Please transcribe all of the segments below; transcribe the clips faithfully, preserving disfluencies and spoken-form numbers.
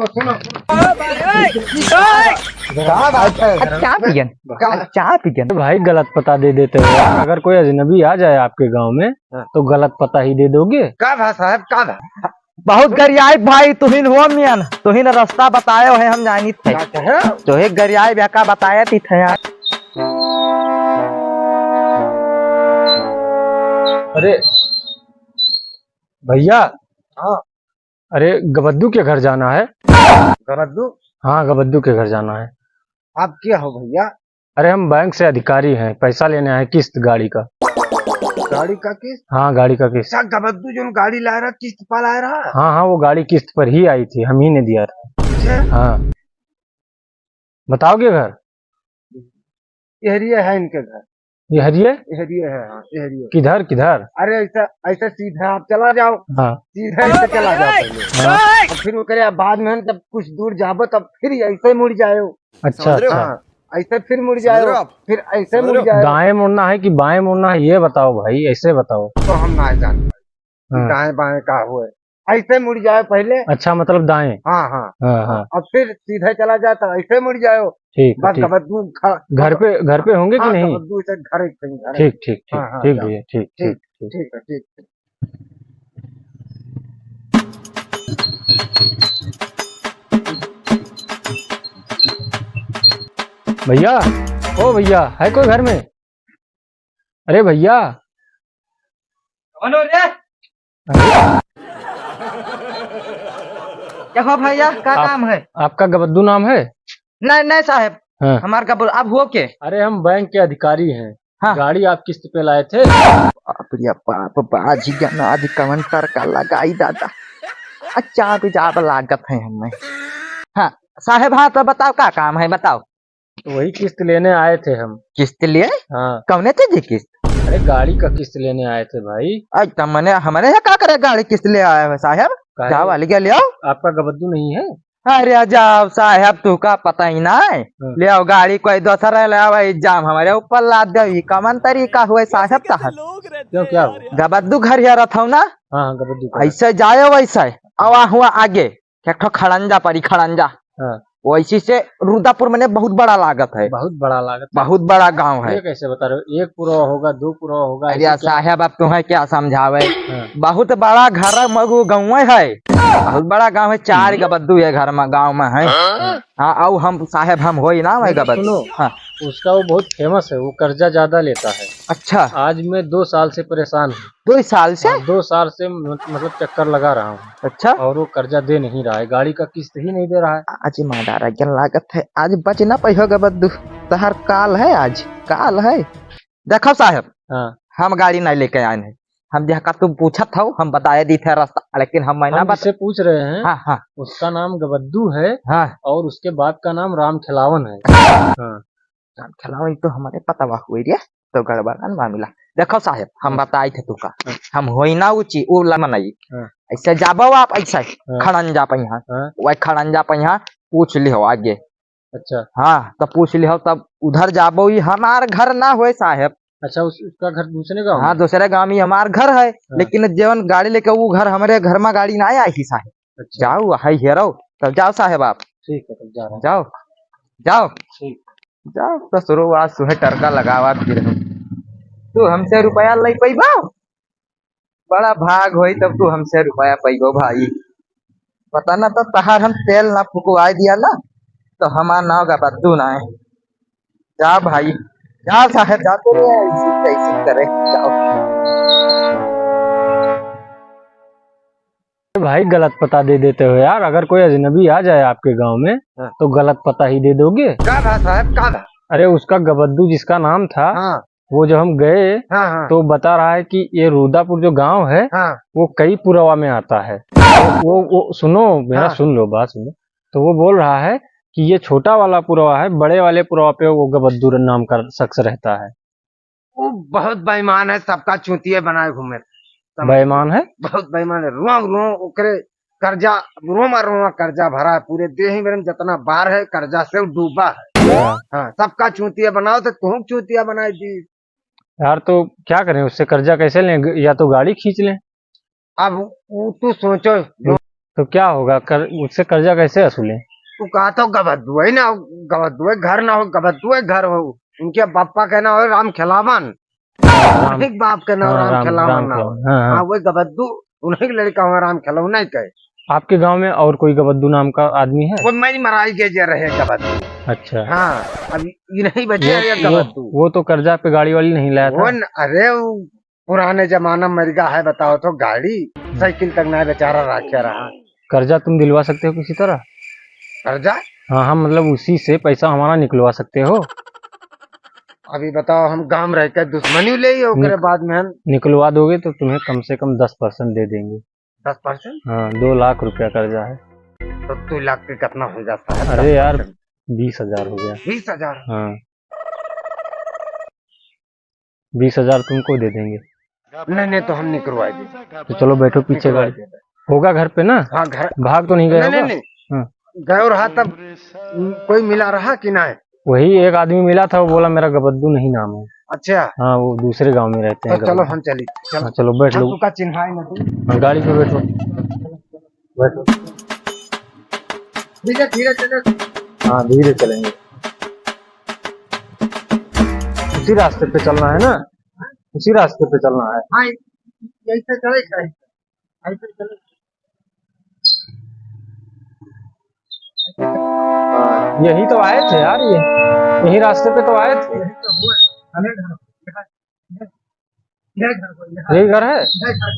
का बात है? अच्छा, पियन। का? अच्छा, पियन। भाई, गलत पता दे देते हो यार। अगर कोई अजनबी आ जाए आपके गांव में, हाँ। तो गलत पता ही दे दोगे? का भा साहब, का भा? बहुत गरियाई भाई, तुहिन हो मियन, तुहिन रास्ता बतायो है, हम जानित है। का कहे? तो एक गरियाई बेका बताया थी थे यार। अरे भैया। हाँ। अरे, गबद्दू के घर जाना है। गबद्दू? हाँ, गबद्दू के घर जाना है। आप क्या हो भैया? अरे, हम बैंक से अधिकारी हैं, पैसा लेने आए, किस्त गाड़ी का। गाड़ी का किस्त? हाँ, गाड़ी का किस्त। अच्छा, गबद्दू जो गाड़ी लाए रहा, किस्त पर लाए रहा? हाँ, हाँ, वो गाड़ी किस्त पर ही आई थी, हम ही ने दिया था। अच्छा। हाँ। बताओगे घर? एहरिये है इनके घर। एहरिये? एहरिये है, हाँ, एहरिये। किधर, किधर? अरे ऐसा, ऐसा सीधा आप चला जाओ। हाँ। सीधा ऐसे चला जाओ पहले। हाँ। और फिर ओकरे बाद में हम जब कुछ दूर जाबो तब फिर ऐसे मुड़ जाओ। अच्छा, समझ रहे हो? अच्छा। हाँ, ऐसे फिर मुड़ समझ रहे हो जाओ, आप? फिर ऐसे समझ मुड़ रहे हो? जाओ। दाएं मुड़ना है कि बाएं मुड़ना है, ये बताओ भाई, ऐसे बताओ। तो हम ना जान पाए। हाँ। दाएं बाएं का हुए, ऐसे मुड़ जाए पहले। अच्छा, मतलब दाएं। हाँ, हाँ। हाँ, हाँ। अब फिर सीधे चला जाए तो ऐसे मुड़ जाओ। ठीक है, बस ठीक। गबद्दू खा-, घर पे, घर पे होंगे कि हाँ, नहीं? गबद्दू से घर ही कहीं, घर ही। ठीक, ठीक, ठीक, हाँ, हाँ, ठीक जाओ। भैया, ठीक, ठीक, ठीक, ठीक। ठीक है, ठीक। भैया, ओ भैया, है कोई घर में? अरे भैया। कौन हो रे? अरे। क्या हो भैया, का आप, काम है? आपका गबद्दू नाम है? नहीं, नहीं साहब। हाँ। हमार गबद्दू, आप हो के? अरे, हम बैंक के अधिकारी हैं। हाँ। गाड़ी आप किस्त पे लाए थे। बाप रे बाप, बाजी गना आज कवन टरका लगाई दादा। अच्छा, अभी जाब लागत है हमें। हाँ, साहब, हाँ, तो बताओ, का काम है, बताओ। तो वही किस्त लेने आए थे हम। किस्त लिए? हाँ। कौने थे जी किस्त? अरे, गाड़ी का किस्त लेने आए थे भाई। अरे, तो मने, हमरे यहाँ का करे गाड़ी किस्त ले आए हो साहब? काहे? जाओ, अलगे ले आओ। आपका गबद्दू नहीं है? अरे, जाओ साहब, तू का पता ही ना है। हाँ। ले आओ गाड़ी, कोई दूसरा ले आओ, इल्जाम हमारे ऊपर लाद दे। ई कमन तरीका हुए साहब तहार? क्यों, क्या हुआ? गबद्दू घर ही रहत हो ना? हाँ, हाँ, गबद्दू घर। ऐसे जाए वैसे, आवा हुआ आगे, एक ठो खड़ंजा पड़ी, खड़ंजा। हाँ। वैसी से रुदापुर मने बहुत बड़ा लागत है। बहुत बड़ा लागत है। बहुत बड़ा गांव है। ये कैसे बता रहे हो? एक पुरवा होगा, दो पुरवा होगा, अरे ऐसे क्या? साहब, अब तुम्हें क्या समझावे? हाँ। बहुत बड़ा घर है, मगु गाँव है, बहुत बड़ा गांव है, चार हम्म। गबद्दू ये घर में, गांव में है। हाँ। हाँ, आओ हम साहब, हम होई ना, मैं नहीं, गबद्दू। सुनो, हाँ। उसका वो बहुत famous है, वो कर्जा ज्यादा लेता है। अच्छा। आज मैं दो साल से परेशान हूँ। दो साल से? हाँ, दो साल से मत-, मतलब चक्कर लगा रहा हूँ। अच्छा। और वो कर्जा दे नहीं रहा है, गाड़ी का किस्त ही नहीं दे रहा है। आज मारा रगन लागत है, आज बच ना पइहो गबद्दू, तहार काल है, आज काल है। देखो साहब, हाँ। हम गाड़ी नहीं लेके आए हैं, हम जहाँ का तुम पूछत हो, हम बताए दी थे रास्ता, लेकिन हम मैं ना हम बता- जिससे पूछ रहे हैं, हाँ, हाँ। उसका नाम गबद्दू है हाँ। और उसके बाप का नाम राम खिलावन है। हाँ। राम खिलावन तो हमारे पतवा हुए रे, तो गड़बड़न मामला। देखो साहेब, हम हाँ। बताई थे तुका, हाँ। हम होई ना ऊँची, उ ला मनई। हाँ। ऐसे जाबो आप, ऐसे हाँ। खड़न जा पहिया, हाँ। वही खड़न जा पहिया, पूछ लिहो आगे। अच्छा। हाँ, तो पूछ लिहो, तब उधर जाबो, ई हमार घर ना होए साहेब। अच्छा, उस, उसका घर दूसरे गाँव हाँ, में? दूसरे गाँव में हमार घर है, हाँ। लेकिन जेवन गाड़ी लेके वो घर, हमरे घर में गाड़ी ना आई ही साहेब। अच्छा। जाओ, हाय हेरो, तब जाओ साहेब आप। ठीक है, तब जा रहा हूँ। जाओ, जाओ। ठीक। जाओ, ससुरो आज सुहे टरका लगावा फिर हम। तू हमसे रुपया ले पैबा? बड़ा भाग होई तब तू हमसे रुपया पैबो भाई। पता ना तो तहार हम तेल ना फुकवाए दिया ना, तो हमार नाव गबद्दू ना है। जा भाई, जा साहेब, जा तो रे, ऐसी तैसी करे, जाओ। भाई, गलत पता दे देते हो यार। अगर कोई अजनबी आ जाए आपके गांव में, हाँ। तो गलत पता ही दे दोगे। का भा साहेब, का भा? अरे, उसका गबद्दू जिसका नाम था, हाँ। वो जो हम गए, हाँ, हाँ। तो बता रहा है कि ये रुदापुर जो गांव है, हाँ। वो कई पुरवा में आता है। वो, वो, वो, सुनो, मेरा हाँ। सुन लो, बात सुनो। तो वो बोल रहा है कि ये छोटा वाला पुरवा है, बड़े वाले पुरवा पे वो गबद्दू नाम का शख्स रहता है। वो बहुत बेईमान है, सबका चूतिया बनाए घूमे। समझ बेईमान है? बहुत बेईमान है। रोम रोम ओकरे कर्जा, रोमा रोमा कर्जा भरा है, पूरे देही में जितना बार है कर्जा से वो डूबा है। हाँ। हाँ, सबका चूतिया बनाओ तो तुम चूतिया बनाए दी। यार, तो क्या करें, उससे कर्जा कैसे लें? या तो गाड़ी खींच लें। अब वो तू सोचो, जो तो क्या होगा, कर, उससे कर्जा कैसे वसूलें? तू कहा तो गबद्दू है ना, गबद्दू है घर ना हो, गबद्दू है घर हो। उनके बापा का ना हो राम खेलावन, राम। उन्हीं के बाप का ना हो हाँ, राम राम, खेलावन राम ना हो। खेलावन, हाँ, हाँ। हाँ, वो गबद्दू, उन्हीं के लड़का हो राम खेलावन नहीं कहे। आपके गांव में और कोई गबद्दू नाम का आदमी है? वो मेरी मराई के जे रहे गबद्दू। अच्छा। हाँ, अब ये नहीं बचे वो, ये वो, गबद्दू। वो तो कर्जा पे गाड़ी वाली नहीं लाया था? वो न-, अरे वो पुराने जमाना मरिगा है, बताओ तो, गाड़ी, हम्म। साइकिल तक ना बेचारा राख्या रहा। कर्जा तुम दिलवा सकते हो किसी तरह? कर्जा? हाँ, हाँ, मतलब उसी से पैसा हमारा निकलवा सकते हो। अभी बताओ, हम गांव रह के दुश्मनी ले ही, ओकरे निक-, बाद में हम निकलवा दोगे तो तुम्हें कम से कम दस percent दे देंगे। दस percent? हाँ, दो लाख रुपया कर्जा है। तो दो लाख के कितना हो जाता है? अरे यार, दस percent? बीस हजार हो गया। बीस हजार? हाँ। बीस हजार तुमको दे देंगे। नहीं, नहीं, तो हम निकलवा देंगे। तो चलो बैठो पीछे निकलवा गाड़ी। देंगे। होगा घर पे ना? हाँ, घर। भाग तो नहीं गया नहीं, होगा? नहीं, नहीं। हाँ। गयो रहा तब, कोई मिला रहा कि नहीं? वही एक आदमी मिला था, वो बोला मेरा गबद्दू नहीं नाम है। अच्छा। हाँ, वो दूसरे गांव में रहते तो हैं चलो गबद्दू। हम चली, चलो। हाँ, चलो बैठ हम लो। तुका चिन्हाई ना तू। हाँ, गाड़ी पे बैठो। बैठो। धीरे, धीरे चलो। हाँ, धीरे चलेंगे। उसी रास्ते पे चलना है ना? उसी रास्ते पे चलना है। हाँ, यही से चले, यही से। यही से चले। हाँ, यही तो आए थे यार, ये, यही रास्ते पे तो आए थे। यही तो हुआ। हमें घर, यही घर, यही घर है? यही घर,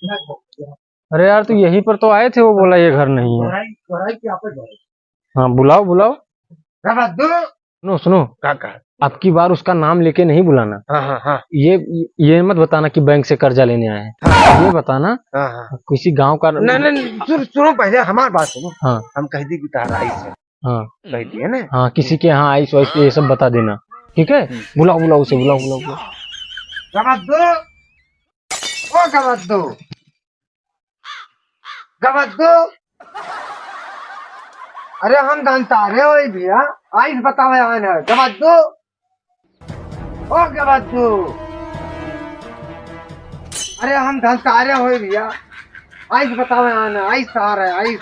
यही घर। अरे यार, तो यहीं पर तो आए थे, वो बोला ये घर नहीं है। दोहराई, दोहराई की आप घर। हाँ, बुलाओ, बुलाओ। गबद्दू। सुनो, सुनो। का, का? अब की बार उसका नाम लेके नहीं बुलाना। हाँ, हाँ, हाँ। ये, ये मत बताना कि बैंक से कर्जा लेने आए हैं। हाँ। ये बताना हाँ, हाँ। किसी गांव का। नहीं, नहीं, नहीं, सुन, सुनो, पहले हमारी बात सुनो। हाँ। हम कह दी कि तारा आइस है। हाँ। कह दिए ना। हाँ, किसी के यहाँ आइस वाइस ये सब बता देना, ठीक है? हम्म। बुलाओ, बुलाओ उसे, बुलाओ, बुलाओ, बुलाओ। गबद्दू, ओ गबद्दू, गबद्दू। अरे हम धनतारे होई भैया, आइस बतावे आन है। गबद्दू, ओ गबद्दू। अरे हम धनतारे होई भैया, आइस बतावे आन है, आइस आ रहा है, आइस।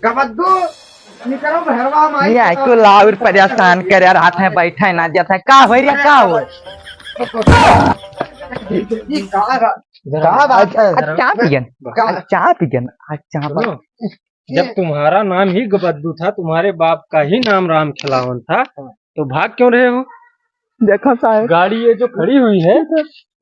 गबद्दू, निकलो भैरवा माई। ये आई को लाउर परेशान करे रहत है, बैठे ना जात है। का होई रे, का होई? ये का बा-, का बात है? आज चाह पियन, का? आज चाह पियन, आज चाह सुनो, पियन। जब तुम्हारा नाम ही गबद्दू था, तुम्हारे बाप का ही नाम राम खिलावन था, हाँ। तो भाग क्यों रहे हो? देखो साहब। गाड़ी ये जो खड़ी हुई है,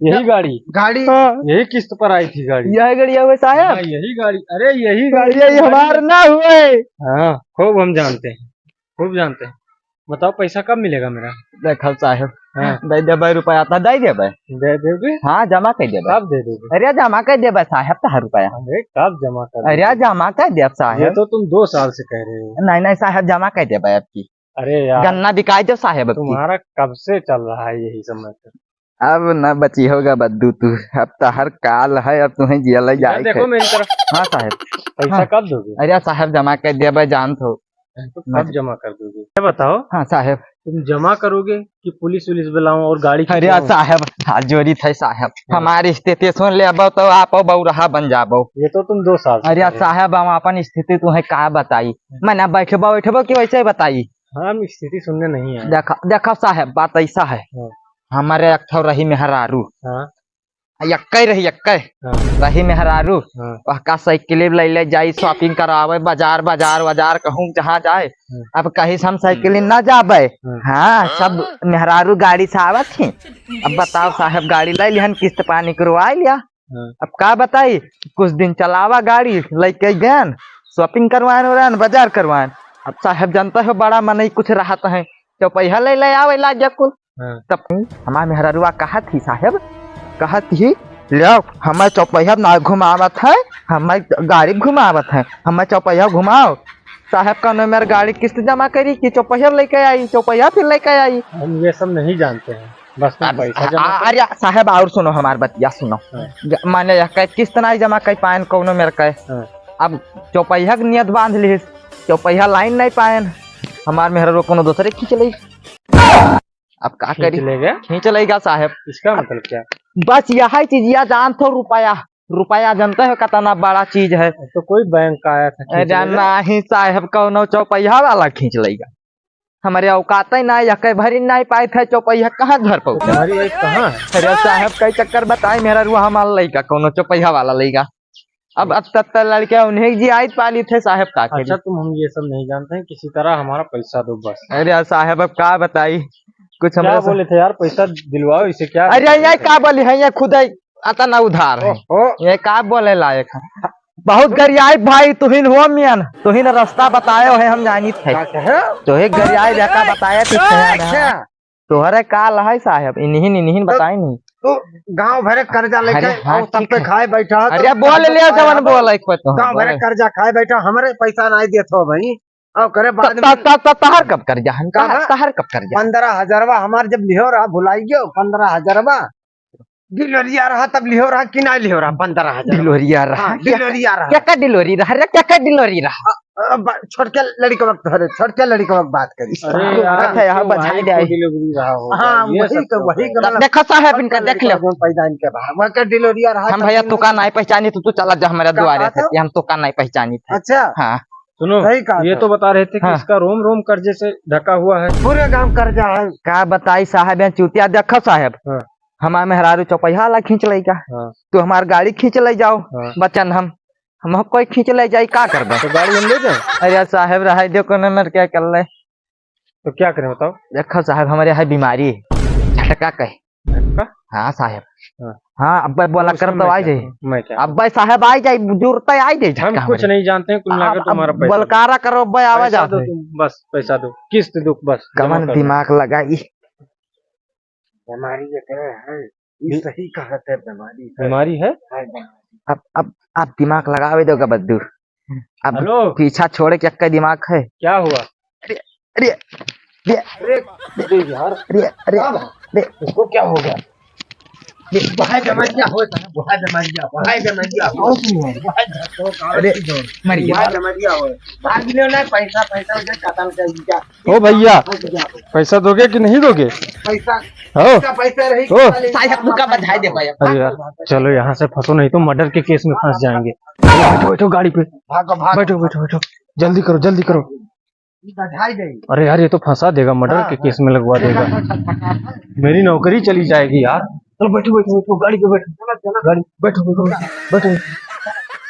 यही गाड़ी। गाड़ी। हाँ। यही किस्त पर आई थी गाड़ी। यही गाड़ी है साहब? हाँ, यही गाड़ी। अरे, यही गाड़ी यही हमारी हमार है। ना हुए। हाँ, खूब हम जानते हैं, खूब जानते हैं। बताओ, पैसा कब मिलेगा मेरा? देखो साहब, हाँ। दे देबे रुपया, तो दे देबे। दे देबे? हाँ, जमा कर देबे। कब दे देबे? अरे, जमा कर देबे साहब, तोहार रुपया। अरे, कब जमा कर अरे, देबे? जमा कर देब साहब। ये तो तुम दो साल से कह रहे हो। नहीं, नहीं साहब, जमा कर देबे अब की। अरे यार, गन्ना बिकाई दो साहेब अब की। तुम्हारा कब से चल रहा है यही सब matter? अब न बची होगा बद्दू तू, अब तो हर काल है, अब तुम्हें जिया ले इधर जाए देखो थे। मेरी तरफ। हाँ साहेब। पैसा हाँ। कब दोगे? अरे साहेब, जमा कर दिया भाई, जान तो। तो कब जमा कर दोगे? ये बताओ। हाँ साहेब। तुम जमा करोगे कि पुलिस वुलिस बुलाऊं और गाड़ी खींचवाऊं? अरे साहेब, हाथ जोड़ी थे साहेब, हाँ। हमारी स्थिति सुन ले, अब तो आप बौरहा बन जाबो। ये तो तुम दो साल से अरे कह रहे हो। साहेब, हम अपन स्थिति तुम्हें का बताई, हाँ। मैं ना बैठबो, बैठबो कि वैसे ही बताई। हम स्थिति सुनने नहीं आए। देखा, देखा साहेब, बात ऐसा है। हाँ। हमारे एक ठो रही मेहरारू। हाँ। यक्के रही, यक्के। हाँ। रही मेहरारू। हाँ। वहका साइकिल ले ले जाई, shopping करावे, बाजार, बाजार, बाजार, कहूँ जहाँ जाए। हाँ। अब कहीं से हम साइकिल ना जाबे। हाँ। हाँ, सब मेहरारू गाड़ी से आवत ही। अब बताओ साहेब, गाड़ी ले लिहन, किस्त पानी करवा लिया। हाँ। अब का बताई, कुछ दिन चलावा गाड़ी, लइके गयन, shopping करवाएन उरान, बाजार करवाएन। अब साहेब जानते हो, बड़ा मनई कुछ रहत है, चौपहिया ले ले आवे लाग गया कुल। हाँ। तब हमार मेहररुआ कहत ही साहेब, कहत ही, "ले, हमें चौपहिया ना घुमावत है, हमें गाड़ी घुमावत है, हमें चौपहिया घुमाओ।" साहेब कहने मेरे गाड़ी किस्त जमा करी कि चौपहिया लेके आई, चौपहिया फिर लेके आई। हम ये सब नहीं जानते हैं। बस तुम अब, पैसा जमा आ, करो। अरे साहेब, और सुनो हमार बतिया, सुनो। हाँ। ज-, माने यह कहे किस्त नहीं जमा कर पाएन कौनो मेरे कहे। हाँ। अब चौपहिया के नियत बांध लिहिस, चौपहिया लाइन नहीं पाएन, हमार मेहररुआ कोनो दूसरे खींच ले। अब का खींच करी? लेगा? खींच लेगा साहेब। इसका मतलब क्या? बस यही चीजिया जानत हो, रुपया। रुपया जानते हो कितना बड़ा चीज है। तो कोई बैंक का आया था खींच अरे लेगा? नहीं साहेब, कौनो चौपहिया वाला खींच लेगा। हमरे औकात ही ना, या कई भरी नहीं पाए थे चौपहिया, कहाँ धर पाऊ? तुम्हारी वाइफ कहाँ है? अरे साहेब, कई चक्कर बताई, मेहररुआ हमार लइका, कौनो चौपहिया वाला लइका। अब, अब तब तक लड़के उन्हें जी आइत पाली थे साहेब, का करी? अच्छा, तुम हम ये सब नहीं जानते हैं, किसी तरह हमारा पैसा दो बस। अरे यार साहेब, अब का बताई, कुछ क्या हमरे सा- बोले थे यार, पैसा दिलवाओ इसे, क्या अरे बोले यार, थे? का बोली है, ये खुद ही अतना उधार है। ओहो। ये का बोले लायक है? बहुत गरियाई भाई, तुहिन हो मियान, तुहिन रास्ता बतायो है, हम जानित है। का कहे? तो एक गरियाई बेटा बताया थी, अच्छा। तोहरे का लहाई साहेब, इन्हीं, इन्हीं तो बताई नहीं। तू गाँव भरे कर्जा लेके अरे हाँ, और सब ठीक पे है। खाए बैठा है, अरे तो बोल सब लिया, खाए जवन तो बोल, एक बात तो गाँव भरे बोल। कर्जा खाए बैठा, हमरे पैसा नहीं देत हो भाई। और करे बाद त-, में त-, त-, त-, तहर कब कर्जा है? का तहर, है? तहर कब कर्जा? पन्द्रह हजारवा हमार जब लिहो रहा, भुलाई गयो, पन्द्रह हजारवा। डिलोरिया रहा तब लिहो रहा कि ना लिहो रहा पन्द्रह हजार? डिलोरिया रहा। हाँ, क्या, डिलोरिया रहा। क्या का डिलोरी रहा रे? क्या का डिलोरी रहा? अ, अ, बा-, छोटके लड़िकवा के धरे, छोटके लड़िकवा के बात करी। अरे यार, अच्छा, यहाँ क्यों बधाई भाई दे। को डिलीवरी रहा होगा? हाँ, ये वही सब तो, तो वही है। गलत। देखो साहेब, इनका छोटके देख लो। लड़िकवा जो पैदा इनके बाहर, वहाँ का डिलोरिया रहा हम तब भैया लिहो तोका रहा। नहीं पहचानी, तू, तू चला जा हमारे का द्वारे कहा से, था? ये हम तोका नहीं पहचानी थे। अच्छा। हाँ। सुनो, सही कहा ये था। तो बता रहे थे कि हाँ। इसका रोम रोम कर्जे से ढका हुआ है। पूरे गांव कर्जा है। का बताई साहेब, यहाँ चूतिया देखो साहेब। हाँ। हमार मेहरारू चौपहिया वाला खींच लइका। हाँ। तू हमार गाड़ी खींच ले जाओ। हाँ। बचन हम, हम कोई खींच ले जाई, का करबे? तो गाड़ी हम ले जाए? अरे साहेब, रहाई दे, कोनो मेर क्या कर ले। तो क्या करें बताओ? देखो साहेब, हमरे यहाँ बीमारी है, झटका कहे। झटका? हाँ साहेब। हाँ। हाँ, अब बोला हम कर उसमें तो मैं आई क्या जाई। करूँ? मैं क्या अब भाई साहेब आई जाई, जरूरत आई जाई हम झटका कुछ हमरे। नहीं जानते हैं, कुल मिला के अब, तुम्हारा अब पैसा दो। बलकारा करो, भाई आवाज पैसा दो आते। तुम, बस पैसा दो, किस्त दो, बस जमा कमन कर दो। दिमाग लगाई। बीमारी ये करे है, ये बी-, सही कहत है, बीमारी है। बीमारी है? हाँ, बीमारी। अब, अब, अब दिमाग लगावे दो गबद्दू। अब हेलो। पीछा छोड़े के एक्का दिमाग है। क्या हुआ? अरे, अरे, अरे, अरे, अरे यार। अरे, अरे, क्या हुआ? अरे। इसको क्या हो गया? अरे। भाई जमैया हो, भाई जमैया, भाई जमैया हो। बहुत नहीं है। भाई जमैया हो, अरे, मर गया। भाई जमैया हो। भाग लियो ना, पैसा, पैसा उधर खत्म कर दिया। ओ भैया, पैसा दोगे कि नहीं दोगे? पैसा, हो? पैसा, पैसा रही, ओ। पैसा लेके साहेब, तुका बधाई दे भाई। अरे यार, चलो यहाँ से फंसो, नहीं तो मर्डर के केस में फंस जाएंगे। बैठो, बैठो गाड़ी पे। भागो, भागो। बैठो, बैठो, बैठो, जल्दी करो, जल्दी करो। ये बधाई दे। अरे यार, ये तो फंसा देगा, मर्डर हाँ, के हाँ। केस में लगवा देगा। मेरी नौकरी चली जाएगी यार। चलो बैठो, बैठो, बैठो, गाड़ी पे बैठो। चलो, चलो। गाड़ी, बैठो, बैठो, बैठो, बैठो।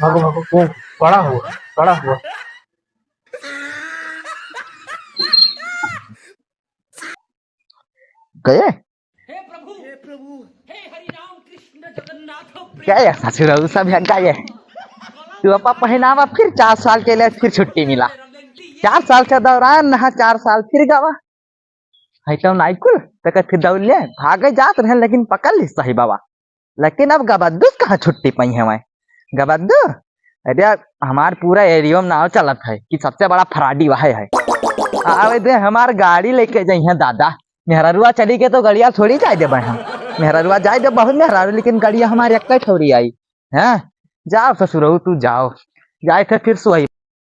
भागो, भागो। ओ, पड़ा हुआ, पड़ा हुआ। गए? हे प्रभु, हे प्रभु, हे हरि राम कृष्ण जगन्नाथ प्रेम क्या है ससुर, उ सब है गए? तू अपा पहनावा, फिर चार साल के लिए फिर छुट्टी मिला। चार साल के दौरान नहा, चार साल फिर गवा। है तो नाइकुल, तक फिर दौड़ ले, भागे जात रहे, लेकिन पकड़ ली सही बाबा। लेकिन अब गबद्दू कहाँ छुट्टी पाई है वै? गबद्दू, अरे हमार पूरा एरियो में नाव चलत है कि सबसे बड़ा फराडी वह है। आवे दे, हमार गाड़ी लेके जइहैं दादा। मेहररुआ चली के तो गड़िया थोड़ी जाए देबे हम। मेहररुआ जाए दे, बहुत मेहरारू, लेकिन गड़िया हमार एक्कै ठौरी आई। हैं? जाओ ससुरऊ, तू जाओ। जाए थे फिर सोई।